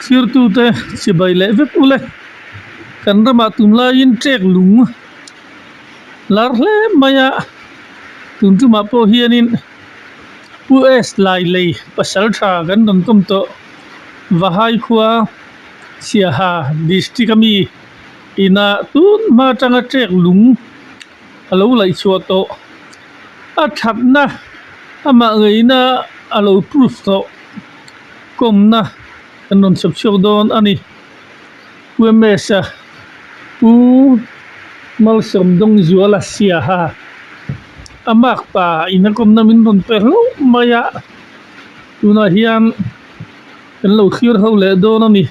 Thirtute chibai leh vek ule. Kan ramah tunlaiin ṭek lung lar hle mai a, tun tumah pawh hianin US Lailei pasal tha kan rawn kawm tawh. Vahai khua Siaha district a mi ina tun hma atanga ṭek lung a lo laih chhuah tawh. A thatna amah ngeina a lo proof tawh. Kawmna kan rawn chhawp chhuak dawn a ni. Pu MS-a, Pu Malsawmdawngzuala Siaha a makpa in a kawmna min rawn pe hlauh mai a, tunah hian kan lo thlir ho leh dawn a ni.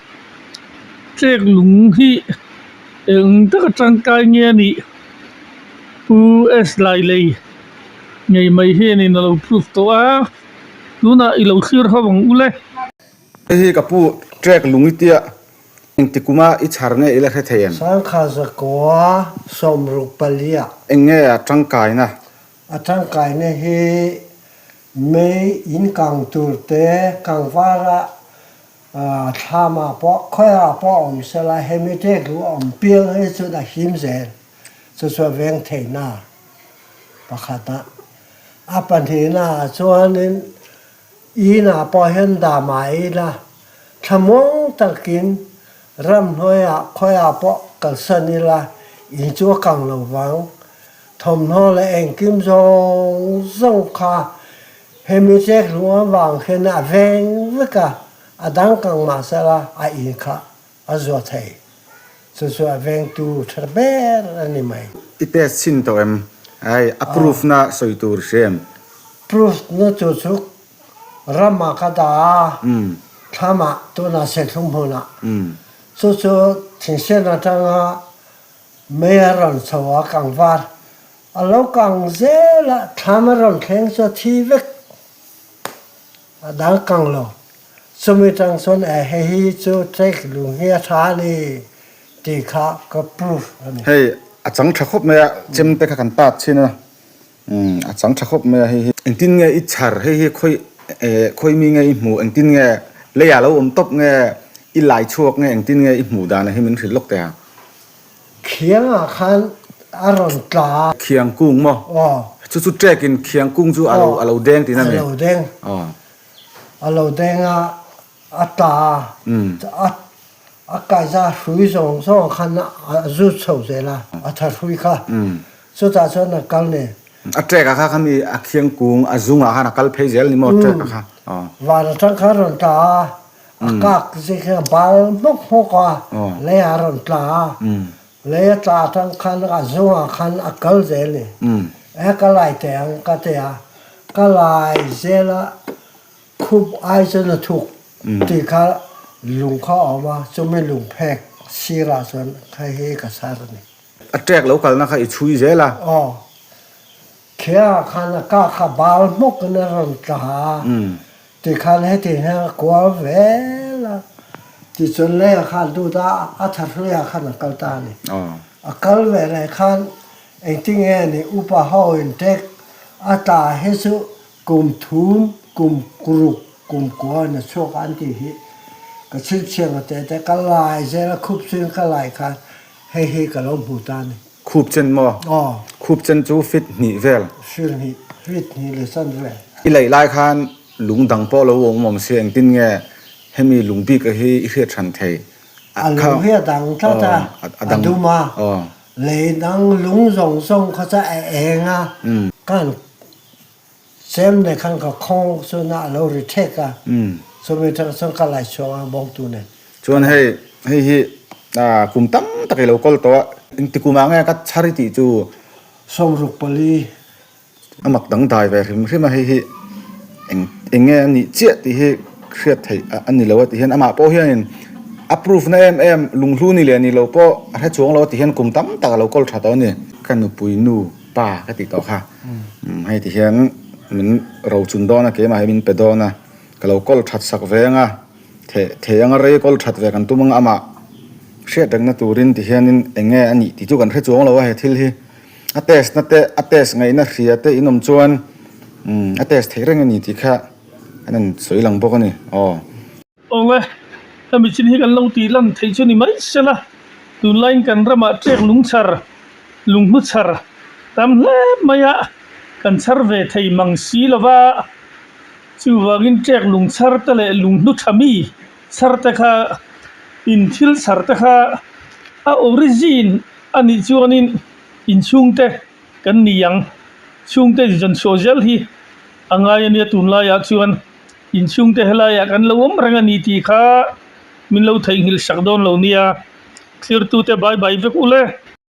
Trek lung hi eng taka tangkai nge a nih? Pu S Lailei ngei mai hianin a lo proof tawh a. Tunah i lo thlir ho ang u le. Hei hi ka pu trek lung i tia engti kuma i chhar nge i la hre thei em? Sangkha zakua sawmruk palia. Eng nge a tangkaina? A tangkaina hi mei in kang tur te, kangvara thlamah pawh khawiah pawh a awm sela hemi trek lung a awm piang hi chuan a him zel. Chu chu a veng theihna pakhat a. A pahnihnaah chuanin inah pawh hian dah mah ila, thlamuang takin ramhnuaiah khawiah pawh kalsan ila in chu a kang lo vang. Thawmhnaw leh engkim zawng zawng kha hemi chek hluah vang hian a veng vek a, a dang kang mah sela a in kha A zuah thei. Chu chu a vengtu tha ber a ni mai. I test chhin tawh em? Ai, a proof na sawi tur hria em? Proof na tur chu ramah ka dah a, thlamah tunah serthlum hmunah. Chu chu thingsen atanga mei a rawn chho a, kangvar a lo kang zel a, thlam a rawn thleng chu a thi vek. A dang kang lo. Chumi tang chuan e hei hi chu trek lung hi a tha a ni tih kha ka proof a ni. Hei a chang tha khawp mai a, chem te kha kan tat thin a, umm a chang tha khawp mai a hei hi. Engtin nge i chhar hei hi khawi eh khawi mi nge i hmuh engtin nge leiah lo awm tawp nge i lai chhuak nge engtin nge i hmuh dan a hi min hrilh lawk teh ang. Khiangah khan a rawn tla a. Khiang kung maw? Aw. Chu chu trek in khiang kung chu a lo a lo deng tihna mi? A lo deng. Aw. A lo deng a, a tla a. A a kaiza hrui zawng zawng khan a zut chho zel a, a tha hrui kha. Chutah chuan a kal nen. A trek ah kha kha mi a khiang kung a zungah khan a kal phei zel ni maw trek ah kha? Aw. Van atang khan a rawn tla a. A kak zik hi a bal hmawk hmawk a, lei a rawn tla a, lei a tla atang khan a zungah khan a kal zel ni. E ka lai teh ang ka ti a, ka lai zel a, khup ai chuan a thuk tih kha lung kha a awm a, chumi lung phek sirah chuan hei hi ka chhar a ni. A ṭek lo kalna kha i chhui zel a. Aw. Khiangah khan a kah kha bal hmawk in a rawn tla a, tikhan heti hian a kual vel a, tichuan leiah khan lut a, a thahrui-ah khan a kal ta a ni. A kal ve leh khan engtinge ni upa ho in tek a tla hi chu kum thum, kum ruk, kum kua in a chhuak a an tih hi ka chhinchhiang a tete ka lai zel a, khup chungin ka lai khan hei hi ka lo hmu ta a ni. Khup chen maw? Aw. Khup chen chu fit hnih vel. Fit hnih, fit hnih leh chan vel. I laih lai khan lung dang pawh lo awm awm si engtin nge hemi lung bik a hi i hriat hran thei? A lung hi a dang tlat a, a dum a, lei dang lung zawng zawng kha chu a eng a, kan Chem nen khan ka khawng chuan a lo ri thek a, chumi atang chuan ka lai chhuak a bawngtu nen. Chuan hei hei hi kum tam tak i lo kawl tawh a, engti kum ah nge ka chhar i tih chu? 64. A mak dangdai ve hrim hrim a, hei hi eng eng nge a nih chiah tih hi hriat theih a ni lo a tih hian amah pawh hianin a proof na em em lunghlu ni leh ni lo pawh a hre chuang lo a tih hian kum tam tak a lo kawl tha tawh a ni. Ka nupui nu pa ka tih tawh kha hei ti hian min rochun dawn a keimah hi min pe dawn a ka lo kawl that sak ve ang a theh thei anga rei kawl that ve kan tum ang amah hriat rengna turin ti hianin eng nge a nih tih chu kan hre chuang lo a he thil hi a test na te a test ngaihna hria te in awm chuan a test theih reng a ni tih kha an han sawi lang bawk a ni aw. Awle. Hemi chin hi kan lo tih lan theih chu ni mai sela, tunlaiin kan ramah ṭek lung chhar, lunghlu chhar tam hle mai a, kan chhar ve thei mang si lo va, chuvangin ṭek lung chhar te leh lunghlu ṭha mi chhar te kha in thil chhar te kha a origin a nih chuanin inchhungte kan ni ang. Chhungte inzawn chhuah zel hi a ngai a nia tunlaiah chuan inchhungte helaiah kan lo awm reng a ni tih kha min lo theihnghilh sak dawn lo nia. Thirtute bye bye vek u le.